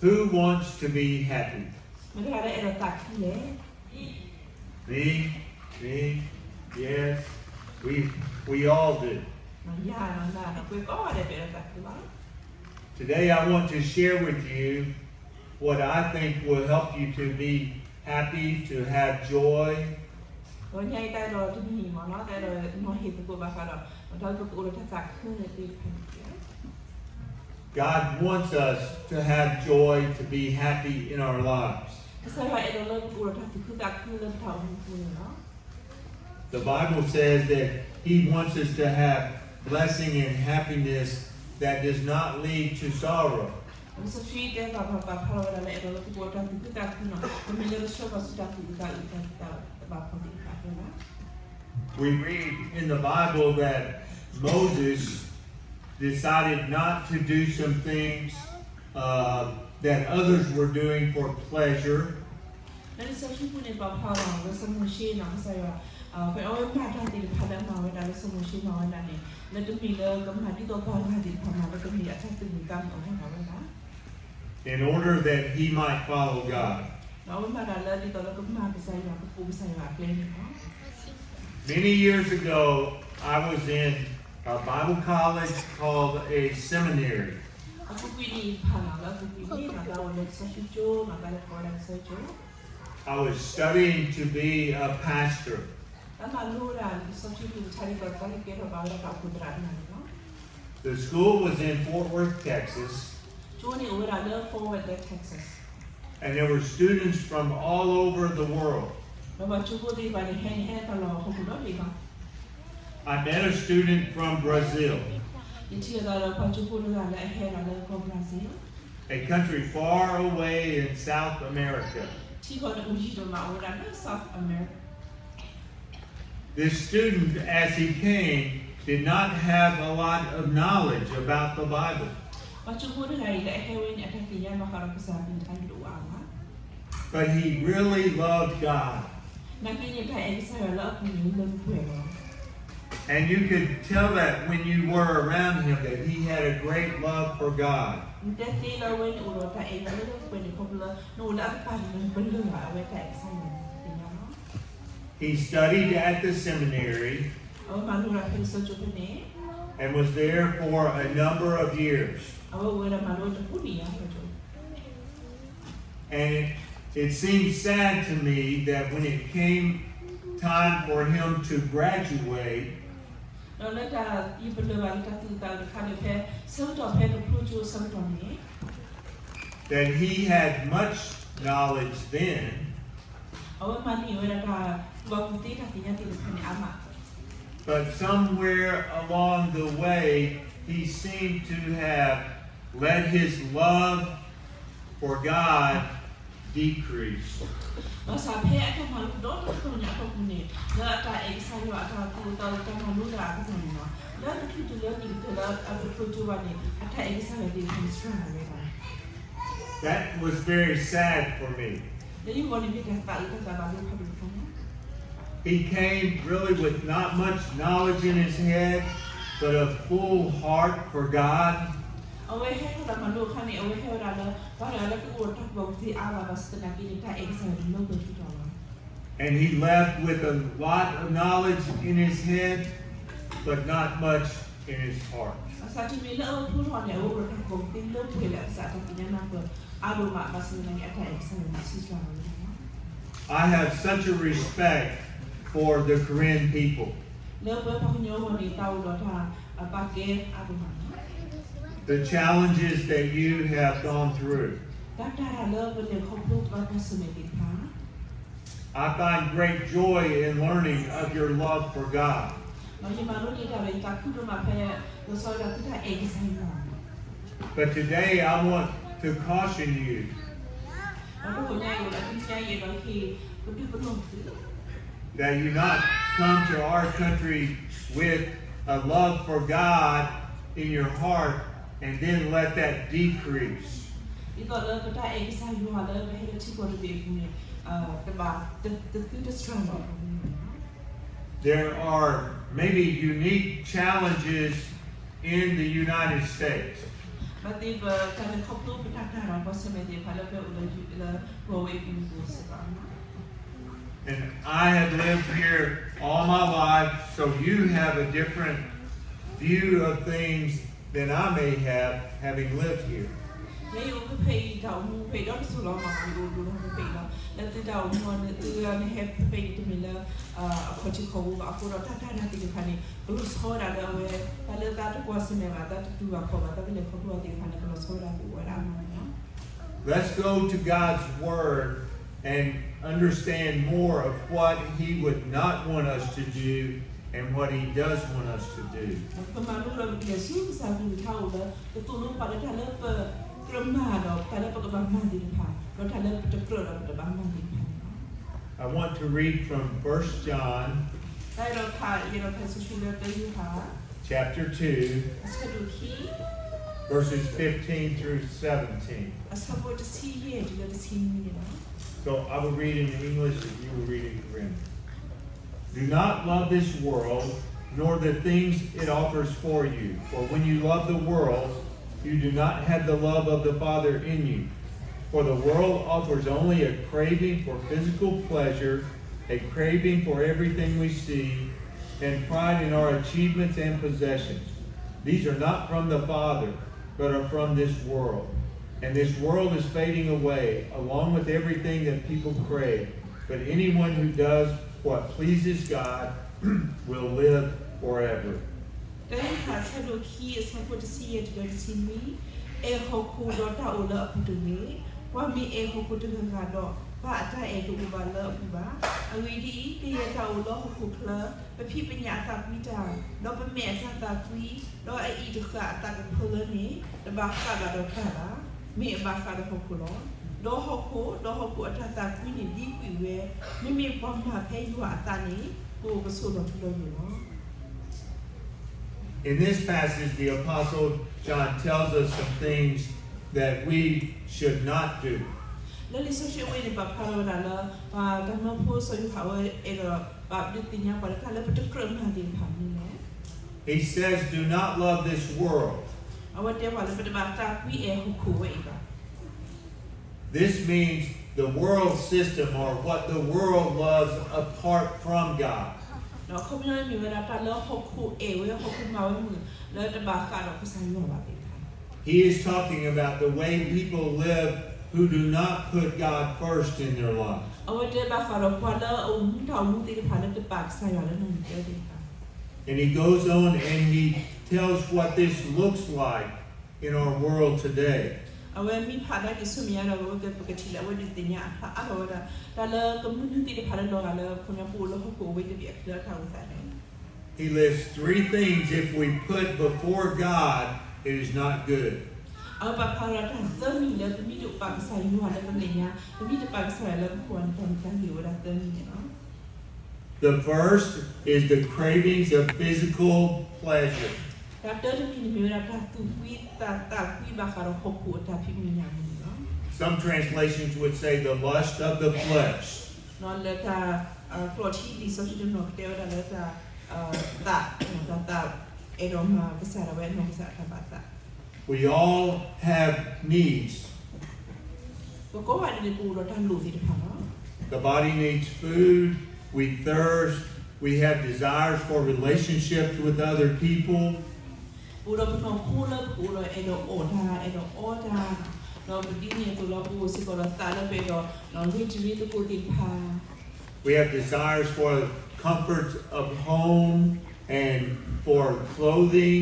Who wants to be happy? မတၤတဂၤလၢအဲၣ်ဒိးသးခုလဲၣ်. Me, me, yes, we, we all do. ယၤဒီးနၤဒီး ပဝဲကိးဂၤဒဲး ပအဲၣ်ဒိးသးခုလီၤ. Today I want to share with you what I think will help you to be happy, to have joy. ဒီးညါအံၤ တၢ်အဲၣ်ဒိးတမံၤမ့ၢ်နီၤ တၢ်အဲၣ်ဒိးနီၤဟ့ၣ်သကိးဘၣ်ဃးဒီး တၢ်လၢပကအိၣ်ဒီးတၢ်သးခုန့ၣ်သ့ၣ်တဖၣ်န့ၣ် God wants us to have joy, to be happy in our lives. ကစၢ်ယွၤအဲၣ်ဒိးလၢပကအိၣ်ဒီးတၢ်သူၣ်ခုသးခုလၢပတၢ်အိၣ်မူပူၤန့ၣ်လီၤ. The Bible says that He wants us to have blessing and happiness that does not lead to sorrow. လံာ်စီဆှံတဲဘၣ်ပှၤ ပာ်ဖျါထီၣ်ဝဲဒၣ်လၢအဲၣ်ဒိးလၢပကအိၣ်ဒီးတၢ်သူၣ်ခုသးခုန့ၣ် တမ့ၢ်လၢကဆှၢပှၤဆူတၢ်သူၣ်အုးသးအုးတၢ်သးဘၣ်ဖှီၣ်သ့ၣ်တဖၣ်အဃိလီၤ. We read in the Bible that Moses decided not to do some things, uh, that others were doing for pleasure. လၢလံာ်စီဆှံပူၤန့ၣ် ပာ်ဖျါထီၣ်လၢစီၤမိၤၡ့န့ၣ် ကစၢ်ယွၤ အဝဲမၤတၢ်သ့ၣ်တဖၣ်လၢအမၤဝဲဒၣ်လၢစီၤမိၤၡ့မၤဝဲဒၣ်န့ၣ် လၢတမ့ၢ်လၢကမၤဒ်သိးပှၤဂၤသ့ၣ်တဖၣ်မၤလၢတမ့ၢ်အတၢ်သူၣ်မုာ်သးမုာ်အဂီၢ်ဘၣ်ဝဲဒၣ် In order that he might follow God. ဒီးအဝဲမၤတၢ်လၢဒ်သိးလၢကမၤကစၢ်ယွၤ ကပိာ်ကစၢ်ယွၤအကျဲန့ၣ်လီၤ. Many years ago, I was in a Bible college called a seminary. အပူၤကွံာ်နံၣ်တဖၣ်န့ၣ် လၢအပူၤကွံာ်နံၣ်န့ၣ် တၢ်အိၣ်လၢလံာ်စီဆှံကၠိန့ၣ် တၢ်လၢကိးဝဲဒၣ်လံာ်စီဆှံကၠိ I was studying to be a pastor. တၢ်မၤလိဝဲဒၣ်လံာ်စီဆှံပူၤတခါဒ်သိး တၢ်လၢကဲထီၣ်ဘၣ်ဝဲဒၣ်တၢ်အိၣ်ဖှိၣ်သရၣ်တဂၤန့ၣ်လီၤ. The school was in Fort Worth, Texas. ကၠိန့ၣ်အိၣ်ဝဲဒၣ်လၢ Fort Worth, Texas. And there were students from all over the world. ဒီးပှၤကၠိဖိသ့ၣ်တဖၣ်န့ၣ် ဟဲန့ၣ် ဟဲတၢ်လီၢ်ဟီၣ်ခိၣ်ဒီဘ့ၣ်လီၤ. I met a student from Brazil. ယထံၣ်အသးဒီးပှၤကၠိဖိတဂၤလၢအဟဲဒၣ်လၢကီၢ် Brazil. A country far away in South America. ထံကီၢ်န့ၣ်အိၣ်ယံၤဒိၣ်မး အိၣ်ဝဲဒၣ်လၢ South America. This student, as he came, did not have a lot of knowledge about the Bible. ပှၤကၠိဖိတဂၤအံၤလၢအဟဲဝဲန့ၣ် အတၢ်သ့ၣ်ညါဘၣ်ဃးဒီးကစၢ်အကလုၢ်တအိၣ်အါဘၣ်. But he really loved God. နာ်က့န့ၣ် တၢ်အဲၣ်ကစၢ်ယွၤလၢအပူၤန့ၣ် လၢပှဲၤလီၤ. And you could tell that when you were around him that he had a great love for God. နတဲသ့လၢအဝဲန့ၣ်အိၣ်ဒီးတၢ်အဲၣ်လၢလၢပှဲၤပှဲၤန့ၣ် ခီဖျိလၢနအိၣ်လၢအကပၤန့ၣ် နပလၢၢ်ဘၣ်အဝဲတၢ်အဲၣ်ကစၢ်ယွၤန့ၣ်သ့ၣ်ညါလီၤ. He studied at the seminary အဝဲမၤလိတၢ်ဖဲလံာ်စီဆှံကၠိဖဲန့ၣ် and was there for a number of years. အဝဲအိၣ်ဝဲဒၣ်မၤလိတပူၤန့ၣ်ယါ And it seemed sad to me that when it came time for him to graduate, ဒီးလၢတၢ် ယပလၢၢ်ဘၣ်လၢတၢ်သူၣ်အုးသးအုးတခါန့ၣ် ဖဲဆၢကတီၢ်ဖဲကဖျိကၠိအဆၢကတီၢ်န့ၣ် that he had much knowledge then, အဝဲမၤန့ၢ်ဝဲဒၣ်တၢ်ကူၣ်ဘၣ်ကူၣ်သ့တၢ်သ့ၣ်ညါသ့ၣ်တဖၣ်န့ၣ်အါမး but somewhere along the way, he seemed to have let his love for God decrease. ဘၣ်ဆၣ်ဖဲအတၢ်မၤလိဒီတဖျၢၣ်န့ၣ်အတီၢ်ပူၤန့ၣ် လၢအတၢ်အဲၣ်ကစၢ်ယွၤအတၢ်သူၣ်အုးသးအုးတၢ်မၤလိတၢ်အပူၤန့ၣ်လီၤ လၢတချုးတုၤလၢနံၣ်ကတၢၢ်လၢအကဖျိကၠိဘၣ်န့ၣ် အတၢ်အဲၣ်ကစၢ်ယွၤသ့ၣ်တဖၣ်န့ၣ် စှၤလီၤဝဲဒၣ် That was very sad for me. လၢယဂီၢ်န့ၣ်မ့ၢ်တၢ်သးအုးတၢ်သးဘၣ်လၢဖးဒိၣ်တခါလီၤ He came really with not much knowledge in his head, but a full heart for God. အဝဲဟဲထီၣ်ဒီးမၤလိအခါန့ၣ် အဝဲဟဲဝဲဒၣ်လၢ ပှၤတဂၤလၢတအိၣ်ဒီးတၢ်ကူၣ်ဘၣ်ကူၣ်သ့အါဘၣ် ဘၣ်ဆၣ်သနာ်က့န့ၣ် တၢ်အဲၣ်ကစၢ်ယွၤန့ၣ်လၢပှဲၤထူးထီၣ်လီၤ And he left with a lot of knowledge in his head, but not much in his heart. ဘၣ်ဆၣ်တမ့ၢ်လၢအဝဲဖျိထီၣ်န့ၣ် အဝဲအိၣ်ဒီးတၢ်ကူၣ်ဘၣ်ကူၣ်သ့လၢပှဲၤလၢအကစၢ်အတၢ်သ့ၣ်ညါနၢ်ပၢၢ်အါဒိၣ်မး ဘၣ်ဆၣ်သနာ်က့ အတၢ်အဲၣ်ကစၢ်ယွၤန့ၣ်ဆံးစှၤလီၤဝဲဒၣ်လီၤ I have such a respect for the Karen people. လၢပဝဲပှၤကညီအဂီၢ်န့ၣ် တၢ်အိၣ်ဒီးတၢ်အပာ်ကဲအါဒိၣ်မးလီၤ The challenges that you have gone through. တၢ်တၤတၢ်လၢပလဲၤခီဖျိဘၣ်တၢ်ဆၢၣ်မဲာ်သ့ၣ်တဖၣ် I find great joy in learning of your love for God. ဒီးယမၤလိန့ၢ်တၢ်ဒီးယသးခုဒိၣ်မးဖဲ လီၤဆီဒၣ်တၢ်အဲၣ်ကစၢ်ယွၤ But today I want to caution you ဒီးတနံၤညါအံၤ ယအဲၣ်ဒိးဟ့ၣ်ပဒုးပလီၢ်သု that you not come to our country with a love for God in your heart and then let that decrease. ဒ်သိးလၢပတၢ်အဲၣ်ကစၢ်ယွၤလၢပဟဲလၢထံကီၢ်တဘ့ၣ်အပူၤန့ၣ် တဘၣ် တသုတစှၤလီၤ There are maybe unique challenges in the United States. ဘၣ်သ့ၣ်ပတၢ်လဲၤခီဖျိပတၢ်နာ်ဒီး ကွၢ်ဆၢၣ်မဲာ်သ့ၣ်တဖၣ်လၢပအိၣ်လၢ လၢ Broadway ပူၤစ့ၢ်ကီး And I have lived here all my life, so you have a different view of things than I may have, having lived here. ယဲယအိၣ်ဖဲဖဲအံၤ တၢ်အိၣ်မူဖဲအံၤဒီတစိၤလီၤမး ယအိၣ်ဒိၣ်ထီၣ်ဖဲဖဲအံၤလီၤ. လၢသုတၢ်အိၣ်မူအံၤ နသုနဟဲဖဲဖဲအံၤတမ့ၢ်လၢ အခီၣ်ထံးခီၣ်ဘိဘၣ်အဃိဒီး တၢ်တၢ်နာ်သ့ၣ်တဖၣ်န့ၣ် ကလီၤဆီဝဲဒၣ်လၢအဝဲ တၢ်လၢသးတကွၢ်ဆၢၣ်မဲာ်ဘၣ် သးတတူၢ်ဘၣ်ခီၣ်ဘၣ် တၢ်လၢလဲၤခီဖျိအီၤသ့ၣ်တဖၣ်န့ၣ် ကလီၤဆီဝဲဒၣ်ကအိၣ်ဝဲဒၣ်အါမးန့ၣ်လီၤ. Let's go to God's Word and understand more of what He would not want us to do and what He does want us to do. ပမၤလိဒီးပကလဲၤဆူကစၢ်ကလုၢ်ကထါအိၣ်လၢ ကသိၣ်လိပှၤလၢတၢ်လၢပကြၢးမၤဒီး တၢ်လၢပကဘၣ်မၤသ့ၣ်တဖၣ် ဒီးတၢ်လၢပတကြၢးဒီးပတဘၣ်မၤသ့ၣ်တဖၣ်န့ၣ်လီၤ. I want to read from First John တၢ်အဲၣ်ဒိးဖး ယအဲၣ်ဒိးဖးစီဆှံလၢတၢယိၤဟၣ် chapter two, အဆၢဒိၣ်ခံ verses fifteen through seventeen. အဆၢဖိတဆံယဲၢ်တုၤလၢတဆံနွံန့ၣ်လီၤ. So I will read in English and you will read in Karen. Do not love this world, nor the things it offers for you. For when you love the world, you do not have the love of the Father in you. For the world offers only a craving for physical pleasure, a craving for everything we see, and pride in our achievements and possessions. These are not from the Father, but are from this world. And this world is fading away, along with everything that people crave. But anyone who does what pleases God will live forever. တၢယိၤဟၣ်အဆၢဒိၣ်ခံ အဆၢဖိတဆံယဲၢ်တုၤလၢတဆံနွံ, အဲၣ်ဟီၣ်ခိၣ်ဒီးတၢ်အိၣ်လၢအပူၤတဂ့ၤ. ပှၤမ့ၢ်အဲၣ်ဟီၣ်ခိၣ်တဂၤဂၤဒီး ပၢ်အတၢ်အဲၣ်တအိၣ်ဘၣ်လၢအပူၤဘၣ်. အဂ့ၢ်ဒ်အံၤ, ကယဲၢ်တၢ်အိၣ်လၢဟီၣ်ခိၣ်ချၢ, ပဖံးပညၣ်အသးကွံတၢ်, ဒီးပမဲာ်အတၢ်သးကွံ, ဒီးအအံၤတဃၣ်အသးကဖၢလၢန့ၣ်, တဘၣ်ဃးဘၣ်ဒီးပၢ်ဘၣ်, မ့ၢ်အဘၣ်ဃးဒီးဟီၣ်ခိၣ်လီၤ. ဒီးဟီၣ်ခိၣ်, ဒီးဟီၣ်ခိၣ်အတၢ်သးကွံန့ၣ်ဒံကွံာ်ဝဲ, မ့မ့ၢ်ပှၤမၤဖဲယွၤအသးန့ၣ်, ကအိၣ်ကဆိးလီၤထူလီၤယိာ်လီၤ. In this passage, the Apostle John tells us some things that we should not do. လၢလံာ်စီဆှံအဝဲန့ၣ် ပာ်ဖျါထီၣ်ဝဲဒၣ်လၢ ပှၤတၢ်မၢဖိစီၤယိၤဟၣ်အဝဲအဲၣ်ဒိး ပာ်ဒုးသ့ၣ်ညါပှၤလၢတၢ်လၢပတကြၢးမၤသ့ၣ်တဖၣ်န့ၣ်လီၤ. He says, do not love this world. အဝဲတဲပှၤလၢပတဘၣ်သးကွံအဲၣ်ဟီၣ်ခိၣ်ဝဲအံၤဘၣ်. This means the world system or what the world loves apart from God. ဒီးအခီပညီမ့ၢ်ဝဲဒၣ်တၢ်လၢဟီၣ်ခိၣ်အဲၣ်ဝဲ ဟီၣ်ခိၣ်မၤဝဲမုာ် လၢတဘၣ်ဃးဒီးကစၢ်ယွၤဘၣ်သ့ၣ်တဖၣ်. He is talking about the way people live who do not put God first in their life. အဝဲတဲဘၣ်ဃးဒီးပှၤလၢအအိၣ်မူတၢ်အိၣ်မူသ့ၣ်တဖၣ်လၢတပာ်ကစၢ်ယွၤလၢနီၣ်ဂံၢ်တၢသ့ၣ်တဖၣ်. And he goes on and he tells what this looks like in our world today. အဝဲမ့ၢ်ဖးဒၣ်က့ၤဆူမဲာ်ညါဒီး အဝဲကပကထံၣ်လၢအဝဲဒုးသ့ၣ်ညါအဖျါအါထီၣ်ဝဲဒၣ် တၢ်လၢကမနုၤသ့ၣ်တဖၣ်လၢလီၤဂာ်လၢ ခီပညီပအိၣ်လၢဟီၣ်ခိၣ်အဝဲတဘ့ၣ်အချၢအတၢ်အိၣ်သးန့ၣ်. He lists three things if we put before God, it is not good. အဝဲပာ်ဖျါဒီးတၢ်သၢမံၤလၢပမ့ၢ်တပာ်ကစၢ်ယွၤလၢပမဲာ်ညါ, ပမ့ၢ်တပာ်ကစၢ်ယွၤလၢပခိၣ်အနၢ်တၢ်မ့ၢ်တၢ်ဂ့ၤဝဲဒၣ်သၢမံၤန့ၣ်လီၤ. The first is the cravings of physical pleasure. တၢ်တၢတမံၤန့ၣ်မ့ၢ်ဝဲဒၣ်တၢ်သူၣ်ကွံ တၢ်သးကွံဘၣ်ဃးဒီးဟီၣ်ခိၣ်အတၢ်ဖံးမုၢ်ညၣ်မုၢ်န့ၣ်လီၤ. Some translations would say the lust of the flesh. လၢတၢ် ကျိာ်ထံလံာ်စီဆှံတနီၤကတဲဝဲဒၣ်လၢတၢ် သး တၢ်သး အဲၣ်ဒိးမၤကစၢ်ဒၣ်ဝဲအနီၢ်ကစၢ်အတၢ်ဘၣ်သး We all have needs. ပကိးဂၤဒဲးန့ၣ်ပအိၣ်ဒီးတၢ်လိၣ်သ့ၣ်တဖၣ်လီၤ. The body needs food, we thirst, we have desires for relationships with other people. ပအိၣ်ဒီးပနီၢ်ခိလၢပကအိၣ်ဒီးအဲၣ်ဒိးအီၣ်တၢ် အဲၣ်ဒိးအီတၢ်, ဒီးပဒ်န့ၣ်အသိးလီၤ ပအိၣ်စ့ၢ်ကီးဒီးသးလၢပအဲၣ်ဒိး ရ့တံၤရ့သကိးသ့ၣ်တဖၣ် We have desires for comforts of home and for clothing.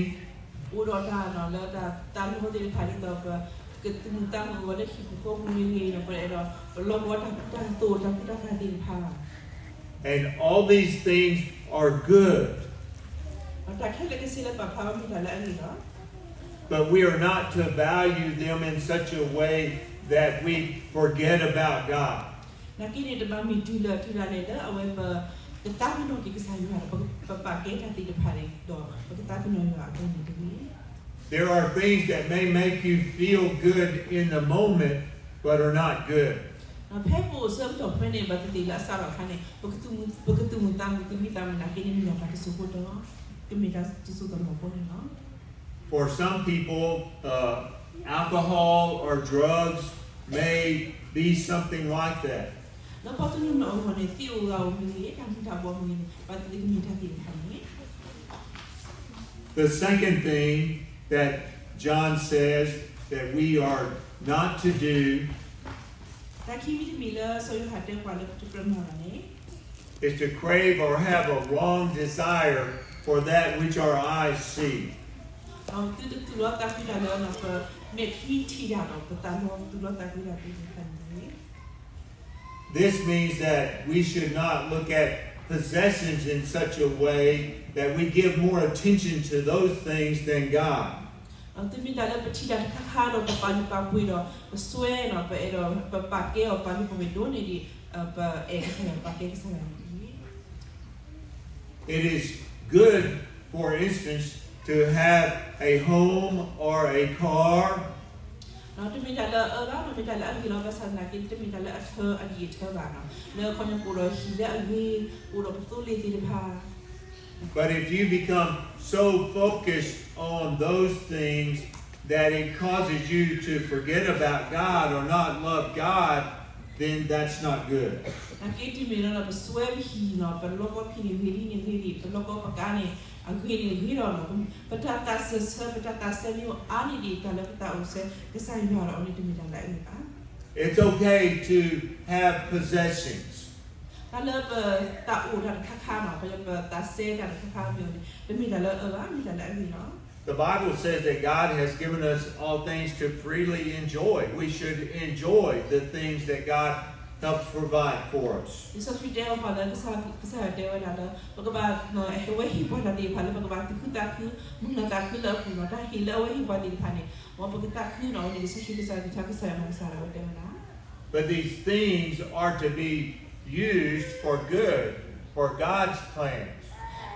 ပအိၣ်ဒီးတၢ်လၢတၢ်သးလီသ့ၣ်တဖၣ်ဒ်သိး ပကသုးမုၢ်သးမုာ်ဝဲလၢဟံၣ်ပူၤဃီပူၤမ့ၢ်ဂ့ၤဒီး ပအဲၣ်ဒိး ပလီၢ်ကဝီၤတၢ်သိၣ်တၢ်ကူတၢ်ကၤသ့ၣ်တဖၣ် And all these things are good. တၢ်ခဲလၢာ်ခဲဆ့လၢပာ်ဖျါဝဲမ့ၢ်တၢ်လၢအဂ့ၤလီၤ. But we are not to value them in such a way that we forget about God. နာ်က့န့ၣ် တဘၣ်မ့ၢ်တုၤလၢ တုၤဒၣ်လဲာ်လၢအဝဲပ ပတသးပ့ၤနီၣ်က့ၤကစၢ်ယွၤဒီး ပပာ်ကဲတၢ်သ့ၣ်တဖၣ်ဒီး ပကသးပ့ၤနီၣ်ယွၤအဂီၢ်န့ၣ်တဂ့ၤ. There are things that may make you feel good in the moment, but are not good. ဖဲပအိၣ်ဆၢကတီၢ်ဖဲန့ၣ် ဘၣ်သ့ၣ်သ့ၣ်လၢအစးထီၣ်အခါန့ၣ် ပကသုးမုၢ်သးမုာ် သုးမုၢ်သးမုာ်နာ်က့န့ၣ် မ့ၢ်တၢ်တစိၢ်ဖိတၢၢ်, ကမ့ၢ်တၢ်တစိၢ်တလီၢ်ဖိန့ၣ်လီၤ. For some people, uh, Alcohol or drugs may be something like that. လၢပှၤတနီၤနီၤအဂီၢ်န့ၣ် သ့ၣ်ဧိၤဂၤဧိၤမ့ၢ်ဂ့ၤ, တၢ်မူၤတၢ်ဘှီးမ့ၢ်ဂ့ၤန့ၣ် ဘၣ်သ့ၣ်သ့ၣ်ကမ့ၢ်တၢ်သ့ၣ်တဖၣ်န့ၣ် The second thing that John says that we are not to do တၢ်ခံမံၤတမံၤလၢစီၤယိၤဟၣ်တဲပှၤလၢပတကြၢးမၤဘၣ်န့ၣ် is to crave or have a wrong desire for that which our eyes see. သုတသူၣ်လီသးကွံတၢ်လၢ ပမဲာ်ချံထံၣ်တၢ်ဒီး ပသးလီၤသူၣ်လီသးကွံတၢ်သ့ၣ်တဖၣ်န့ၣ်တဂ့ၤ. This means that we should not look at possessions in such a way that we give more attention to those things than God. တမ့ၢ်တၢ်လၢပထံၣ်တၢ်တခါခါဒီး ပပာ်လုၢ်ပာ်ပှ့ၤဒီး ပစွဲဒီး ပအဲၣ်ဒိး ပပာ်ကဲအီၤပာ်လုၢ်ပာ်ပှ့ၤဒိၣ်န့ၢ်ဒံး ပအဲၣ်ကစၢ်ယွၤ ပာ်ကဲကစၢ်ယွၤန့ၣ်တဂ့ၤ. It is good, for instance, to have a home or a car. တမ့ၢ်တၢ်လၢအအၢဘၣ်, တမ့ၢ်တၢ်လၢအဂ့ၤလီၤ, ဘၣ်ဆၣ်သနာ်က့ တမ့ၢ်တၢ်လၢအထၢအလံာ်အထၢဘၣ်နီၤ, လၢခီပညီပအိၣ်ဒီးဟံၣ်လၢအဂ့ၤ, ပအိၣ်ဒီးပသိလ့ၣ်သ့ၣ်တဖၣ် But if you become so focused on those things that it causes you to forget about God or not love God, then that's not good. နာ်က့တုၤမ့ၢ်လၢပစွဲပဟံၣ်နီၤ, ပလီကီဖံးန့ၣ်ဂ့ၤ, လံန့ၣ်ဂ့ၤဒံး, ပလီကီပကါန့ၣ် အဂ့ၤန့ၣ်ဂ့ၤလီၤနီၤ, ပတၢ်သးစၢၤဆၢ, ပတၢ်သးစဲမ့ၢ်အိၣ်အါန့ၢ်ဒံး တၢ်လၢပသးအိၣ်ဆၢကစၢ်ယွၤဒီး အဝဲန့ၣ်တမ့ၢ်တၢ်လၢအဂ့ၤဘၣ်. It's okay to have possessions. တၢ်လၢပသးအိၣ်တၢ်တခါခါနီၤ, ပသးစဲတၢ်တခါခါမ့ၢ်အိၣ်န့ၣ် တမ့ၢ်တၢ်လၢအအၢဘၣ်, မ့ၢ်တၢ်လၢအဂ့ၤလီၤ. The Bible says that God has given us all things to freely enjoy. We should enjoy the things that God helps provide for us. လံာ်စီဆှံတဲဘၣ်ပှၤလၢ ကစၢ်ယွၤတဲဝဲဒၣ်လၢ ပကဘၣ် အဝဲဟ့ၣ်ပှၤတၢ်သ့ၣ်တဖၣ်လၢ ပကဘၣ်သူၣ်ခုသးခု, မုာ်လၤသးခုလၢအပူၤနီၤ, တၢ်ဟ့ၣ်လၢအဝဲဟ့ၣ်ပှၤသ့ၣ်တဖၣ်န့ၣ် မ်ပကသးခုနီၤ, အဝဲန့ၣ်လံာ်စီဆှံကစၢ်ယွၤကစၢ်ယွၤတဲဝဲဒၣ် But these things are to be used for good, for God's plans.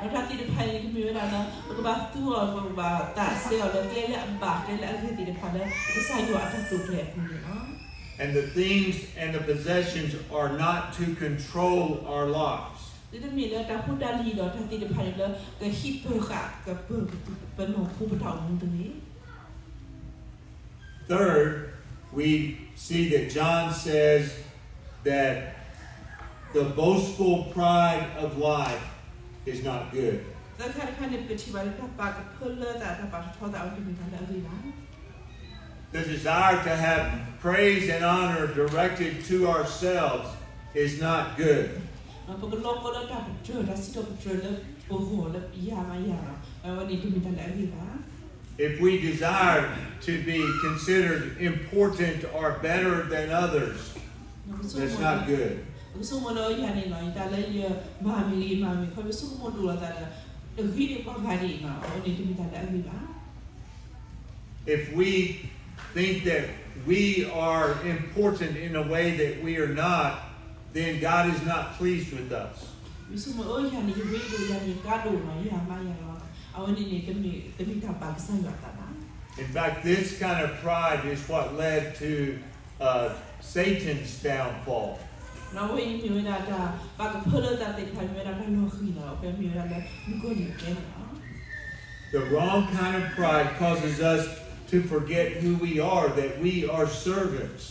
ဒီးတၢ်သ့ၣ်တဖၣ်အံၤန့ၣ် ကမ့ၢ်ဝဲဒၣ်လၢ ပကဘၣ်သူအီၤ, ပကဘၣ်သးစဲအီၤလၢကျဲလၢအဘၣ်, ကျဲလၢအဂ့ၤသ့ၣ်တဖၣ်လၢ ကစၢ်ယွၤအတၢ်တိာ်ကျဲၤအပူၤန့ၣ်လီၤ. And the things and the possessions are not to control our lives. ဒ်တမ့ၢ်လၢတၢ်ဖိတၢ်လံၤဒီးတၢ်သ့ၣ်တဖၣ်န့ၣ်လၢ ကဟံးပၢၤဃာ် ကပၢၤပနီၢ်ခိပတၢ်အိၣ်မူတဂ့ၤ. Third, we see that John says that the boastful pride of life is not good. သၢခါတခါန့ၣ် ပကထံၣ်ဘၣ်လၢတၢ်ပာ်ကဖၢလၢသး တၢ်ပာ်ထီၣ်ထီသး အဝဲတမ့ၢ်တၢ်လၢအဂ့ၤဘၣ်. The desire to have praise and honor directed to ourselves is not good. ပကလီကီလၢတၢ်ပတြၢၤ တၢ်စံးထီၣ်ပတြၢၤလၢပဂီၢ်လၢယၤမးယၤလီၤ, အဝဲန့ၣ်တမ့ၢ်တၢ်လၢအဂ့ၤဘၣ်. If we desire to be considered important or better than others, that's not good. ပကဆိကမိၣ်လၢယၤန့ၣ်လီၤ, တၢ်လၢယမၤမ့ၢ်ဂ့ၤ ယမၤမ့ၢ်ဂ့ၤ ခီဖျိဆိကမိၣ်ဒိၣ်လီၤသးဒီး တဂ့ၤန့ၢ်ပှၤဂၤဒ်အံၤနီၤ, အဝဲန့ၣ်တမ့ၢ်တၢ်လၢအဂ့ၤဘၣ်. If we think that we are important in a way that we are not, then God is not pleased with us. ပဆိကမိၣ် အိၣ် ယၤန့ၣ် ယရ့ဒိၣ် ယၤန့ၣ် ယကါဒိၣ်နီၤ, ယၤမးယၤလီၤ, အဝဲန့ၣ်န့ၣ် တမ့ၢ်တၢ်ဘၣ်ကစၢ်ယွၤအသးဘၣ်. In fact, this kind of pride is what led to uh, Satan's downfall. အဝဲအံၤမ့ၢ်ဝဲဒၣ်တၢ်ပာ်ကဖၢလၢသးသ့ၣ်တဖၣ် မ့ၢ်ဝဲဒၣ်တၢ်လီၤဃံၤလီၤ, အဝဲမ့ၢ်ဝဲဒၣ်လၢမုၣ်ကီၤလံၢ်အကျဲန့ၣ်လီၤ. The wrong kind of pride causes us to forget who we are, that we are servants.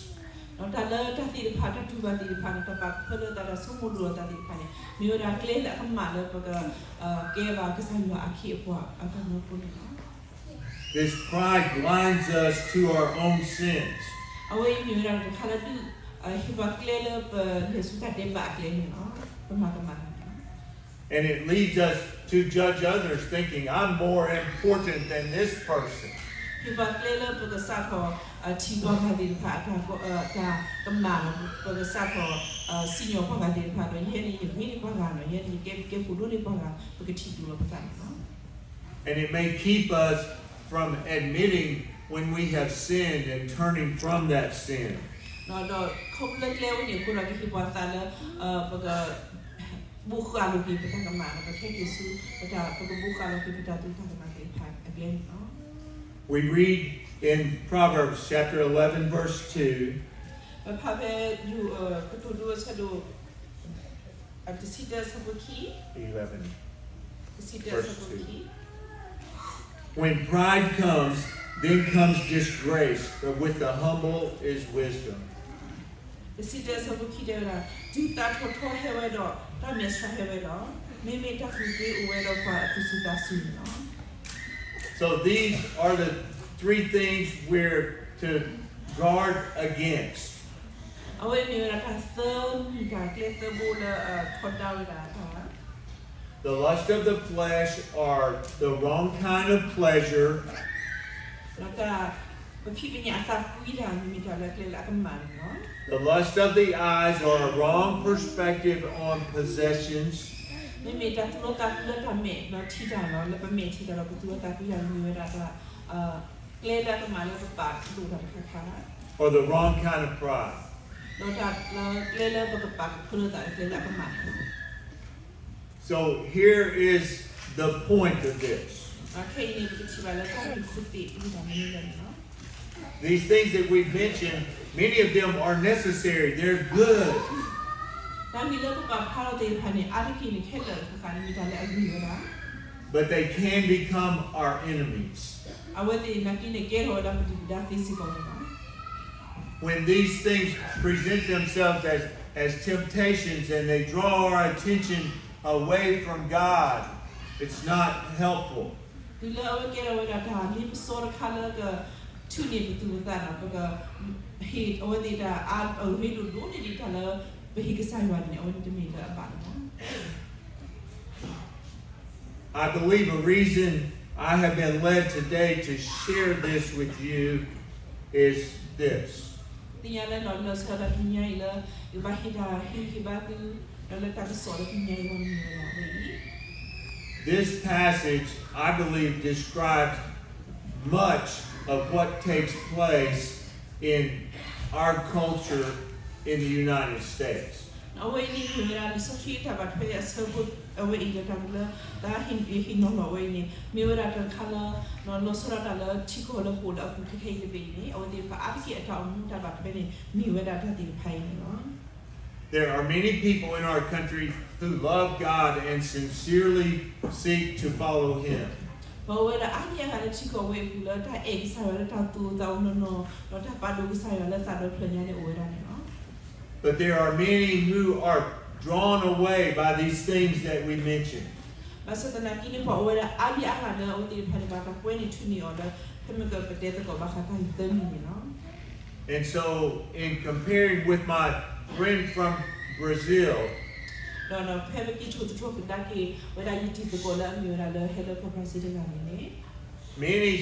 ဒီးတၢ်လၢတၢ်သ့ၣ်တဖၣ် တၢ်တူၢ်ဘၣ်သ့ၣ်တဖၣ်န့ၣ်, တၢ်ပာ်ကဖၢလၢသး တၢ်ဆိကမိၣ်ဒိၣ်လီၤသးသ့ၣ်တဖၣ်န့ၣ် မ့ၢ်ဝဲဒၣ်ကျဲလၢအကမၣ်လၢပက ကဲဘၣ်ကစၢ်ယွၤအခ့အပှၤအတၢ်မၢဖိန့ၣ်လီၤ. This pride blinds us to our own sins. အဝဲအံၤမ့ၢ်ဝဲဒၣ်တခါလၢဒုး ဟ့ၣ်ပှၤကျဲလၢပလဲၤဆူတၢ်ဒဲးဘးအကျဲန့ၣ်လီၤ, ပမၤကမၣ်န့ၣ်လီၤ. And it leads us to judge others thinking, I'm more important than this person. ဟ့ၣ်ပှၤကျဲလၢပကစးထီၣ် ထံၣ်ပှၤဂၤသ့ၣ်တဖၣ်အတၢ် တၢ်ကမၣ်လီၤ, ပကစးထီၣ် စံၣ်ညီၣ်ပှၤဂၤသ့ၣ်တဖၣ်ဒီး ယဲန့ၣ် ယဂ့ၤန့ၢ်ပှၤဂၤနီၤ, ယဲန့ၣ် ယကဲ ကဲဖိဒိၣ်န့ၢ်ပှၤဂၤ, ပကထံၣ်ဒိၣ်လီၤပသးန့ၣ်လီၤ. And it may keep us from admitting when we have sinned and turning from that sin. ဒီးခီဖျိလၢကျဲဝဲန့ၣ်အဃိဒီး ကဟ့ၣ်ပှၤသးလၢ ပက ဘိးဃာ်လိာ်က့ၤပတၢ်ကမၣ်ဒီး ပကဟဲက့ၤဆူ ပတၢ် ပကဘိးဃာ်လိာ်က့ၤပတၢ်သူၣ်တၢ်ကမၣ်သ့ၣ်တဖၣ်အကျဲန့ၣ်လီၤ. We read in Proverbs chapter eleven, verse two. ပဖးဖဲ ကတိၤဒိအဆၢဒိၣ် တဆံတၢ ဆၢဖိခံ, eleven, တဆံတၢ ဆၢဖိခံ. When pride comes, Then comes disgrace, but with the humble is wisdom. တဆံတၢ အဆၢဖိခံ တဲဝဲဒၣ်, တုၤသးထီၣ်ထီဟဲဝဲဒီး တၢ်မဲာ်ဆှးဟဲဝဲလီၤ. မ့မ့ၢ်တၢ်ကူၣ်သ့အိၣ်ဝဲဒီးပှၤအသူၣ်စူၤသးစူၤန့ၣ်လီၤ. So these are the three things we're to guard against. အဝဲမ့ၢ်ဝဲဒၣ်တၢ်သၢမံၤတၢ်ကျဲသၢဘိလၢထီဒါဝဲဒၣ်တၢ် The lust of the flesh are the wrong kind of pleasure. ဒီးတၢ် ပဖံးပညၣ်အသးကွံတၢ် မ့မ့ၢ်တၢ်လၢကျဲလၢအကမၣ်န့ၣ်လီၤ. The lust of the eyes are a wrong perspective on possessions. မ့မ့ၢ်တၢ်သူၣ်လီသးကွံလၢတၢ်မဲာ်ဒီးထံတၢ်လီၤ. လၢပမဲာ်ထံတၢ်ဒီး ပသူၣ်လီသးကွံတၢ်မ့ၢ်ဝဲဒၣ်တၢ် ကျဲလၢအကမၣ်လၢပပာ်ဒိၣ်တၢ်တခါခါ Or the wrong kind of pride. ဒီးတၢ်လၢကျဲလၢပကပာ်ကဖၢလၢသးလၢကျဲလၢအကမၣ်န့ၣ်လီၤ. So here is the point of this. ခဲအံၤန့ၣ် ပကထံၣ်ဘၣ်လၢတၢ်ဂ့ၢ်ခိၣ်သ့ၣ်တမံၤန့ၣ်လီၤ. These things that we've mentioned, many of them are necessary. They're good. တၢ်ဂ့ၢ်လၢပပာ်ဖျါထီၣ်သ့ၣ်တဖၣ်န့ၣ် အါတက့ၢ်န့ၣ် ခဲလၢာ်တခါန့ၣ် မ့ၢ်တၢ်လၢအဂ့ၤဝဲဒၣ် But they can become our enemies. အဝဲသ့ၣ်နာ်က့န့ၣ် ကဲထီၣ်ဝဲဒၣ်ပဒုၣ်ပဒါသ့စ့ၢ်ကီးန့ၣ်လီၤ. When these things present themselves as, as temptations and they draw our attention away from God, it's not helpful. တုၤလၢအဝဲကဲထီၣ်ဝဲဒၣ်တၢ်လ့ပစီတခါလၢကထုးန့ၢ်ပသူၣ်ပသးန့ၣ် ပကဟ့ၣ်အဝဲသ့ၣ်တၢ်အရ့ဒိၣ်ဒိၣ်န့ၢ်ဒံးတၢ်လၢပဟ့ၣ်ကစၢ်ယွၤန့ၣ် အဝဲန့ၣ်တမ့ၢ်လၢအဘၣ်န့ၣ်လီၤ. I believe a reason I have been led today to share this with you is this. သ့ၣ်ညါလၢ လီၤလၢဆၢဒၣ်တနံၤညါအံၤလၢ ယဘၣ်ဟ့ၣ်တၢ်ဟ့ၣ်ဂံၢ်ဟ့ၣ်ဘါသု ဒီးလၢတၢ်ကစီၣ်လၢတနံၤညါအံၤ ဝဲမ့ၢ်ဝဲဒၣ်ဝဲအံၤ This passage, I believe, describes much of what takes place in our culture in the United States. အဝဲအံၤန့ၣ်မ့ၢ်ဝဲဒၣ် လံာ်စီဆှံအတၢ်ဘၣ်ထွဲအဆၢဖိ အဝဲအံၤဒီးတၢ်လၢ တၢ်ဟ့ၣ်နီၤလီၤဝဲအံၤန့ၣ် မ့ၢ်ဝဲဒၣ်တၢ်တခါလၢ လီၤဆီဒၣ်တၢ်လၢထံကီၢ်လၢပအိၣ်လၢအပူၤခဲအံၤတဘ့ၣ်အံၤန့ၣ် အဝဲသ့ၣ်တဖၣ်အါတက့ၢ်အတၢ်အိၣ်မူတၢ်ဘၣ်ထွဲန့ၣ် မ့ၢ်ဝဲဒၣ်တၢ်သ့ၣ်တဖၣ်အံၤန့ၣ်လီၤ. There are many people in our country who love God and sincerely seek to follow Him. ပှၤဝဲဒၣ်အါဒံအါဂၤလၢထံကီၢ်ဝဲအပူၤလၢတၢ်အဲၣ်ကစၢ်ယွၤလၢတၢ်သူၣ်အိၣ်သးအိၣ်နီၢ်နီၢ် ဒီးတၢ်ပာ်ဒိၣ်ကစၢ်ယွၤလၢသးဒီဖျၢၣ်ညါန့ၣ်အိၣ်ဝဲဒၣ်န့ၣ်လီၤ. But there are many who are drawn away by these things that we mention. ဘၣ်ဆၣ်သနာ်က့န့ၣ် ပှၤအိၣ်ဝဲဒၣ်အါဒံအါဂၤလၢအဝဲသ့ၣ်တဖၣ်န့ၣ် ဘၣ်တၢ်ကွဲန့ၢ်ထုးန့ၢ်အီၤလၢ ဖဲမ့ၢ်ကပတဲသကိးဘၣ်ဃးတၢ်ဂ့ၢ်သၢမံၤန့ၣ်လီၤ. And so, in comparing with my friend from Brazil, ဒီးဖဲပက့ၤထိၣ်သတြီၤကဒါက့ၤဝဲဒၣ်ယတံၤသကိးလၢအမ့ၢ်ဝဲဒၣ်လၢဟဲလၢကီၢ်ဘြၤစံတဂၤန့ၣ်န့ၣ် Many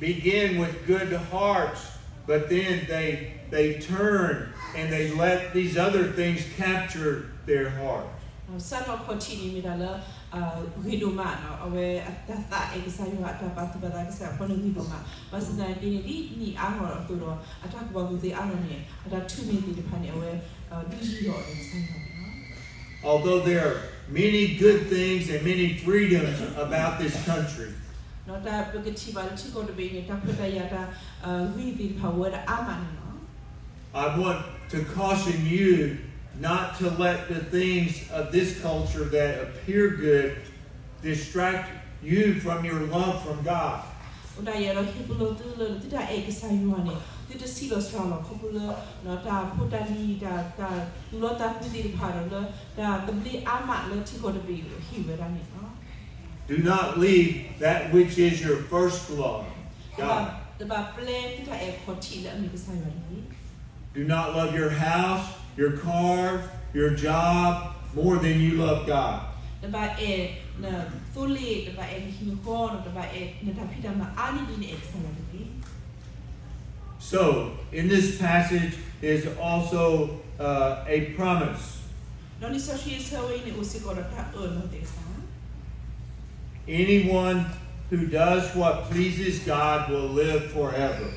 begin with good hearts, but then they, they turn and they let these other things capture their heart. စးထီၣ်ခီၣ်ထံးန့ၣ်မ့ၢ်တၢ်လၢ ဂ့ၤဒိၣ်မး, အဝဲတၢ်သးအဲၣ်ကစၢ်ယွၤ အတၢ်ပာ်သူၣ်ပာ်သးကစၢ်ယွၤအဃိန့ၣ်ဂ့ၤဒိၣ်မး, ဘၣ်ဆၣ်သနာ်က့န့ၣ် ဒ်နံၣ်အါဂီၢ်အသိးဒီး အတၢ်ကူၣ်ဘၣ်ကူၣ်သ့အါဂီၢ်န့ၣ် အတၢ်ထုးန့ၢ်သ့ၣ်တဖၣ်န့ၣ် အဝဲဒုးယံၤအီၤဒီးကစၢ်ယွၤန့ၣ်လီၤ. Although there are many good things and many freedoms about this country, ဒီးတၢ်ပကထံၣ်ဘၣ်လၢထံကီၢ်တဘ့ၣ်အံၤန့ၣ် တၢ်ခွဲးတၢ်ယာ်တၢ်ဂ့ၤသ့ၣ်တဖၣ်အိၣ်ဝဲဒၣ်အါမးန့ၣ်လီၤ. I want to caution you not to let the things of this culture that appear good distract you from your love from God. အိၣ်ဒၣ်ယအဲၣ်ဒိးဟ့ၣ်ပလီၢ်သုလၢ သုတၢ်အဲၣ်ကစၢ်ယွၤန့ၣ် သုတဆံးလီၤစှၤလီၤခီဖျိလၢ တၢ်ဖိတၢ်လံၤ တၢ်သူၣ်လီသးကွံသ့ၣ်တဖၣ်ဒီးလၢ တၢ်သဘျ့အါမးလၢထံကီၢ်တဘ့ၣ်အံၤဟ့ၣ်ဝဲဒၣ်န့ၣ်လီၤ. Do not leave that which is your first love, God. တဘၣ်ပျဲသုတၢ်အဲၣ်ခီၣ်ထံးလၢအမ့ၢ်ကစၢ်ယွၤတဂ့ၤ. Do not love your house, your car, your job more than you love God. တဘၣ်အဲၣ်နသိလ့ၣ်, တဘၣ်အဲၣ်နဟံၣ်နဃီ, တဘၣ်အဲၣ်နတၢ်ဖံးတၢ်မၤအါန့ၢ်ဒ်နအဲၣ်ကစၢ်ယွၤတဂ့ၤ. So, in this passage is also, uh, a promise. ဒီးလံာ်စီဆှံအဆၢဝဲအံၤန့ၣ် အိၣ်စ့ၢ်ကီးဒီးတၢ်အၢၣ်လီၤသ့ၣ်တဖၣ် Anyone who does what pleases God will live forever.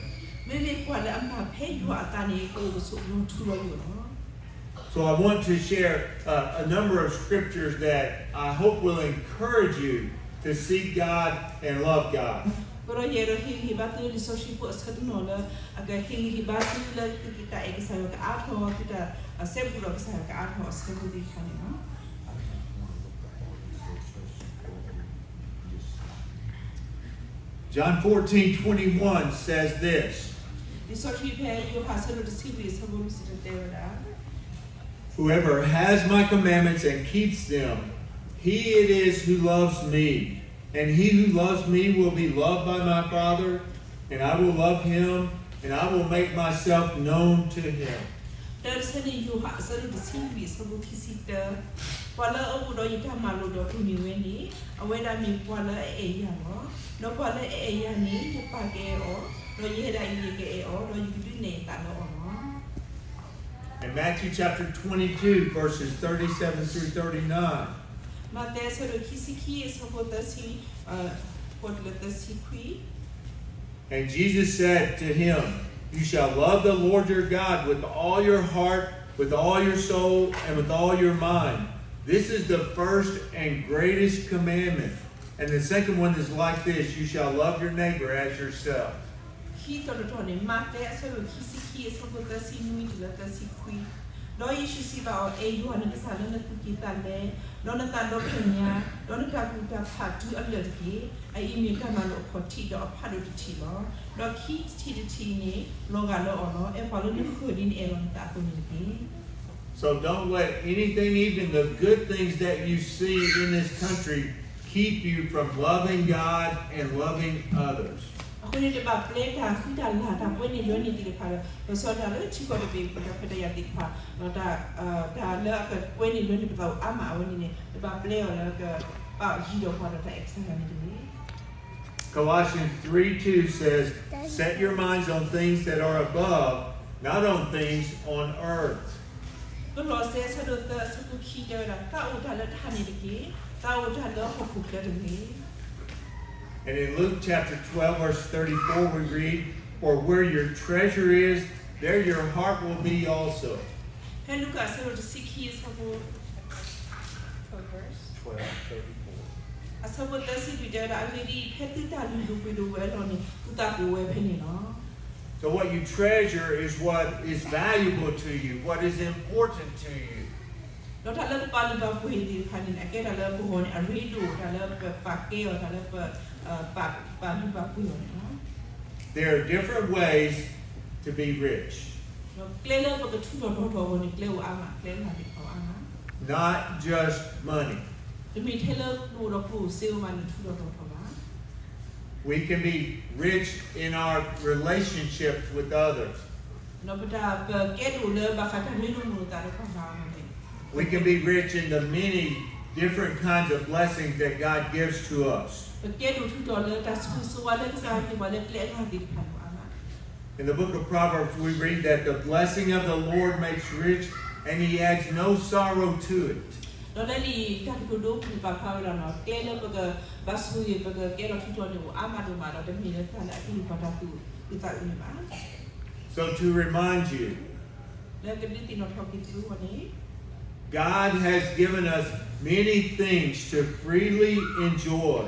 မ့မ့ၢ်ပှၤလၢအမၤဖဲယွၤအသးန့ၣ် ကအိၣ်ကဆိးလီၤထူလီၤယိာ်လီၤ. So I want to share, uh, a number of scriptures that I hope will encourage you to seek God and love God. အဃိဒီးယအဲၣ်ဒိးဟ့ၣ်ဂံၢ်ဟ့ၣ်ဘါသုလၢလံာ်စီဆှံဖိအဆၢတနီၤလၢ အကဟ့ၣ်ဂံၢ်ဟ့ၣ်ဘါသုလၢသုတၢ်အဲၣ်ကစၢ်ယွၤကအါထီၣ်, သုတၢ်စဲဘူးဒီးကစၢ်ယွၤကအါထီၣ်အဆၢဖိသ့ၣ်တဖၣ်န့ၣ်လီၤ. John fourteen twenty-one says this. လံာ်စီဆှံဖဲယိၤဟၣ်အဆၢဒိၣ်တဆံလွံၢ်အဆၢဖိလွံၢ်ဆံတၢတဲဝဲဒၣ်, Whoever has my commandments and keeps them, he it is who loves me. And he who loves me will be loved by my Father, and I will love him, and I will make myself known to him. တၢတဆၢန့ၣ် ယိၤဟၣ်အဆၢဒိၣ်တဆံလွံၢ်အဆၢဖိခံဆံတၢ, ပှၤလၢအအိၣ်ဒီးယတၢ်မၤလိာ်ဒီးတူၢ်န့ၢ်ဝဲန့ၣ်, အဝဲဒၣ်မ့ၢ်ပှၤလၢအအဲၣ်ယၤလီၤ. ဒီးပှၤလၢအအဲၣ်ယၤန့ၣ် ယပၢ်ကအဲၣ်အီၤ, ဒီးယဲဒၣ်အံၤယကအဲၣ်အီၤ, ဒီးယကဒုးနဲၣ်ယသးလၢအီၤလီၤ. In Matthew chapter twenty-two, verses thirty-seven through thirty-nine. မးသဲအဆၢဒိၣ်ခံဆံခံအဆၢဖိသၢဆံ, ဃိးတုၤလၢသၢဆံခွံ. And Jesus said to him, You shall love the Lord your God with all your heart, with all your soul, and with all your mind. This is the first and greatest commandment. And the second one is like this, You shall love your neighbor as yourself. ခံတီၤတတီၤန့ၣ် မးသဲအဆၢဒိၣ်ခံဆံခံအဆၢဖိသၢဆံနွံတုၤလၢသၢဆံခွံ, ဒီးယ့ၣ်ၡူးစံးဘၣ်အီၤ, အဲၣ်ယွၤနကစၢ်လၢနသူၣ်ကံၢ်သးလဲ, ဒီးနသးဒီဖျၢၣ်ညါ, ဒီးနတၢ်ကူၣ်တၢ်ဖးတုၤအလၢာ်တက့ၢ်. အအံၤမ့ၢ်တၢ်မၤလိာ်အခီၣ်ထံးဒီးအဖးဒိၣ်တထံးလီၤ. ဒီးခံထံၣ်တထံၣ်န့ၣ် လီၤဂာ်လၢအီၤလီၤ. အဲၣ်ပှၤလၢနဃၢၤဒ်နအဲၣ်လီၤနသးအသိးန့ၣ်တက့ၢ်. So don't let anything, even the good things that you see in this country, keep you from loving God and loving others. အဃိန့ၣ် တဘၣ်ပျဲတၢ်ဃံတၢ်လၤ တၢ်ကွဲန့ၢ်လွဲန့ၢ်သ့ၣ်တဖၣ်ဒီး ပစီတၢ်လၢထံကီၢ်တဘ့ၣ် ပတၢ်ခွဲးတၢ်ယာ်သ့ၣ်တဖၣ်, ဒီးတၢ်, တၢ်လၢအကကွဲန့ၢ်လွဲန့ၢ်ပသးအိၣ်အါမးအဝဲန့ၣ်န့ၣ် တဘၣ်ပျဲအီၤလၢကပာ်ယံၤဒီးပှၤဒီးတၢ်အဲၣ်ကစၢ်ယွၤန့ၣ်တဂ့ၤ. Colossians three two says, Set your minds on things that are above, not on things on earth. ကလီးစဲအဆၢဒိၣ်သၢအဆၢဖိခံတဲဝဲဒၣ်, သးအိၣ်တၢ်လၢတၢ်ဟးန့ၣ်တက့ၢ်, သးအိၣ်တၢ်လၢဟီၣ်ခိၣ်ချၢတဂ့ၤ. And in Luke chapter twelve, verse thirty-four, we read, For where your treasure is, there your heart will be also. ဖဲလူၤကၣ်အဆၢဒိၣ်တဆံခံအဆၢဖိ, အဆၢဖိသၢဆံလွံၢ်တဲဝဲဒၣ်, အဂ့ၢ်ဒ်အံၤ, ဖဲသုတၢ်လုၢ်ဒိၣ်ပှ့ၤဒိၣ်ဝဲအလီၢ်န့ၣ် သုသးကအိၣ်ဝဲဖဲန့ၣ်လီၤ. So what you treasure is what is valuable to you, what is important to you. ဒီးတၢ်လၢပပာ်လုၢ်ပာ်ပှ့ၤသ့ၣ်တဖၣ်န့ၣ် အကဲတၢ်လၢပဂီၢ်န့ၣ် အရ့ဒိၣ်, တၢ်လၢပပာ်ကဲအီၤ, တၢ်လၢပ, ပာ်လုၢ်ပာ်ပှ့ၤအီၤန့ၣ်လီၤ. There are different ways to be rich. ဒီးကျဲလၢပကထူးထီၣ်တီၤထီၣ်အဂီၢ်န့ၣ် ကျဲအိၣ်အါမး, ကျဲအဂၤသ့ၣ်တဖၣ်အိၣ်အါမး. Not just money. တမ့ၢ်ထဲလၢပအိၣ်ဒီးပအိၣ်စ့ၢ်ကီးမးန့ၣ် ထူးထီၣ်တီၤထီၣ်ဘၣ်. We can be rich in our relationships with others. ဒီးပတၢ်ပကဲဒိၣ်လၢဘၣ်ဃးတၢ်ရ့လိာ်မုာ်လိာ်သးဒီးပှၤဂၤအဂီၢ်န့ၣ်, We can be rich in the many different kinds of blessings that God gives to us. ပကဲဒိၣ်ထူးထီၣ်လၢတၢ်ဆိၣ်ဂ့ၤဆိၣ်ဝါလၢကစၢ်ယွၤဟ့ၣ်ပှၤလၢကျဲအဂၤသ့ၣ်တဖၣ်န့ၣ်အါမး. In the book of Proverbs, we read that the blessing of the Lord makes rich, and he adds no sorrow to it. ဒီးလၢလံာ်တၢ်ကတိၤဒိပူၤန့ၣ်ပာ်ဖျါဝဲဒၣ်န့ၣ်, ကျဲလၢပကဘၣ်ဆိၣ်ဂ့ၤ ပကကဲထီၣ်ထူးထီၣ်န့ၣ် အိၣ်အါမးဒိၣ်မးဒီး တမ့ၢ်လၢတၢ်လၢအကလုၢ်ပှၤတၢ်သူၣ်အုးသးအုးန့ၣ်ဘၣ်. So to remind you, လၢကဒုးသ့ၣ်နီၣ်ထီၣ်က့ၤသုအဂီၢ်န့ၣ်, God has given us many things to freely enjoy.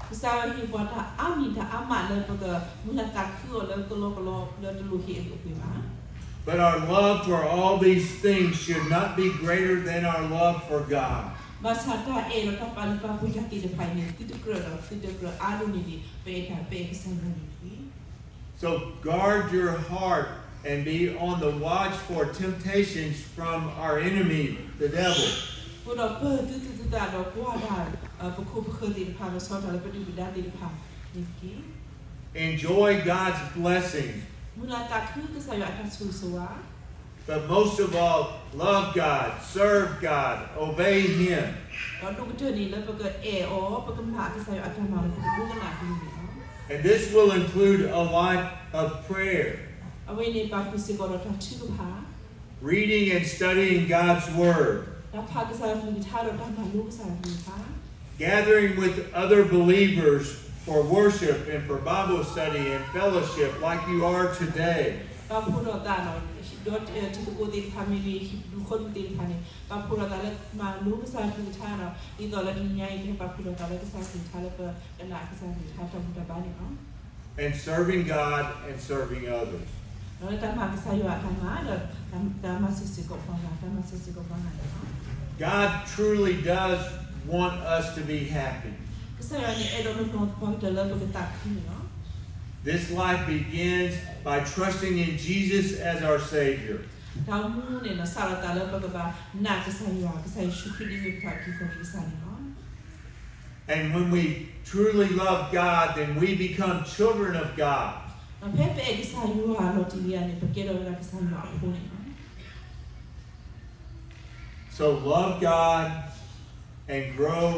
ကစၢ်ယွၤဟ့ၣ်ပှၤတၢ်အါမံၤတၢ်အါမးလၢပကမုၢ်လၢ်သးခုအီၤလၢကလီကလီလၢတလိၣ်ဟ့ၣ်အဒိၣ်အပှ့ၤဘၣ်. But our love for all these things should not be greater than our love for God. ဘၣ်ဆၣ်တၢ်အဲၣ်ဒီးတၢ်ပာ်လုၢ်ပာ်ပှ့ၤတၢ်သ့ၣ်တဖၣ်အံၤန့ၣ် သုတကြၢးဒီးသုတကြၢးအါဒိၣ်န့ၢ်ဒံး ပအဲၣ်တၢ်ပအဲၣ်ကစၢ်ယွၤန့ၣ်တက့ၢ်. So guard your heart and be on the watch for temptations from our enemy, the devil. အဃိဒီးပၢၢ်သုသူၣ်သုသးဒီးကွၢ်တၢ်, ပခိၣ်ပဃၢၤသ့ၣ်တဖၣ် ကဆီတၢ်လၢပဒုၣ်ပဒါသ့ၣ်တဖၣ်န့ၣ်တက့ၢ်. Enjoy God's blessings. မုၢ်လၢ်သးခုကစၢ်ယွၤအတၢ်ဆိၣ်ဂ့ၤဆိၣ်ဝါ But most of all, love God, serve God, obey Him. ဒီးဒိၣ်ကတၢၢ်န့ၣ်လၢပကအဲၣ်အီၤ, ပကမၤကစၢ်ယွၤအတၢ်မၤဒီး ပကဒိကနၣ်အီၤန့ၣ်လီၤ. And this will include a life of prayer. အဝဲန့ၣ်ဘၣ်ဃုာ်စ့ၢ်ကီးဒီးတၢ်ထုကဖၣ်, Reading and studying God's Word. တၢ်ဖးကစၢ်ယွၤကလုၢ်ကထါဒီးတၢ်မၤလိကစၢ်ယွၤကလုၢ်ကထါ Gathering with other believers for worship and for Bible study and fellowship like you are today. ပာ်ဖှိၣ်ထီၣ်သးဒီး ဒီးတံၤသကိးသ့ၣ်တဖၣ်မ့ၢ်ဂ့ၤ, ဟံၣ်ဒူၣ်ဃီဒူၣ်သ့ၣ်တဖၣ်န့ၣ် ပာ်ဖှိၣ်ထီၣ်သးလၢမၤလိကစၢ်ယွၤကလုၢ်ကထါဒီး ဒ်သိးလၢတနံၤညါအံၤ ပဟဲပာ်ဖှိၣ်ထီၣ်သးလၢကစၢ်ယွၤကလုၢ်ကထါလၢပကနာ်ကစၢ်ယွၤကလုၢ်ကထါတၢ်ဘူၣ်တၢ်ဘါန့ၣ်လီၤ. And serving God and serving others. ဒီးလၢတၢ်မၤကစၢ်ယွၤအတၢ်မၤဒီး တၢ်မၤစၢၤစ့ၢ်ကီးပှၤဂၤ, တၢ်မၤစၢၤစ့ၢ်ကီးပှၤဂၤန့ၣ်လီၤ. God truly does want us to be happy. ကစၢ်ယွၤန့ၣ် အဲၣ်ဒိးနီၢ်နီၢ်ပှၤကတၢၢ်လၢပကသးခုန့ၣ်လီၤ. This life begins by trusting in Jesus as our Savior. တၢ်အိၣ်မူန့ၣ်ဒီး စးထီၣ်သးလၢပကဘၣ်နာ်ကစၢ်ယွၤကစၢ်ယ့ၣ်ၡူးခရံာ်ဒ်မ့ၢ်ပတၢ်အုၣ်က့ၤခီၣ်က့ၤကစၢ်န့ၣ်လီၤ. And when we truly love God, then we become children of God. ဒီးဖဲပအဲၣ်ကစၢ်ယွၤလီၤတံၢ်လံန့ၣ် ပကဲထီၣ်ဝဲဒၣ်ကစၢ်ယွၤအဖိန့ၣ်လီၤ. So love God and grow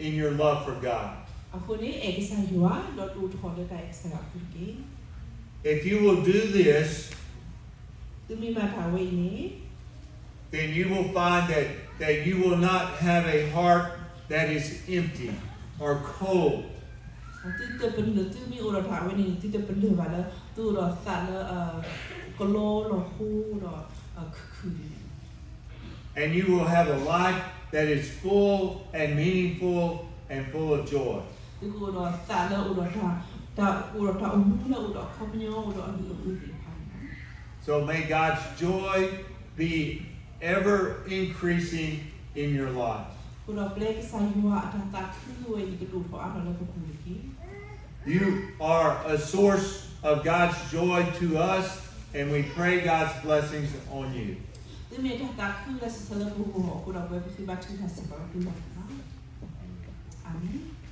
in your love for God. အဃိန့ၣ် အဲၣ်ကစၢ်ယွၤ ဒီးဒိၣ်ထီၣ်လၢတၢ်အဲၣ်ကစၢ်ယွၤအပူၤတက့ၢ်. If you will do this, သုမ့ၢ်မၤတၢ်ဝဲအံၤန့ၣ် then you will find that, that you will not have a heart that is empty or cold. သုတပလၢၢ် သုမ့ၢ်အိၣ်ဒီးတၢ်ဝဲန့ၣ်န့ၣ် သုတပလၢၢ်ဘၣ်လၢ သုအိၣ်ဒီးသးလၢ ကလီလီၤဃိဒီးခုၣ်ခုၣ်န့ၣ် And you will have a life that is full and meaningful and full of joy. သုကအိၣ်ဒီးသးလၢအိၣ်ဒီးတၢ် တၢ်အိၣ်ဒီးတၢ်အိၣ်မူလၢအိၣ်ဒီးအခီပညီ အိၣ်ဒီးအလုၢ်အပှ့ၤသ့ၣ်တဖၣ်န့ၣ်လီၤ. So may God's joy be ever increasing in your life. အဃိဒီးပျဲကစၢ်ယွၤအတၢ်သးခုဝဲအံၤန့ၣ် ကဒိၣ်ထီၣ်အါထီၣ်လၢပပူၤတက့ၢ်. You are a source of God's joy to us, and we pray God's blessings on you. သုမ့ၢ်တၢ်သးခုလၢစံးဆၢလၢပဂီၢ်အဃိဒီး ပဝဲပသုဘါထုကဖၣ်စ့ၢ်ကီးလၢသုဂီၢ်န့ၣ်လီၤ. အၤမ့ၣ်.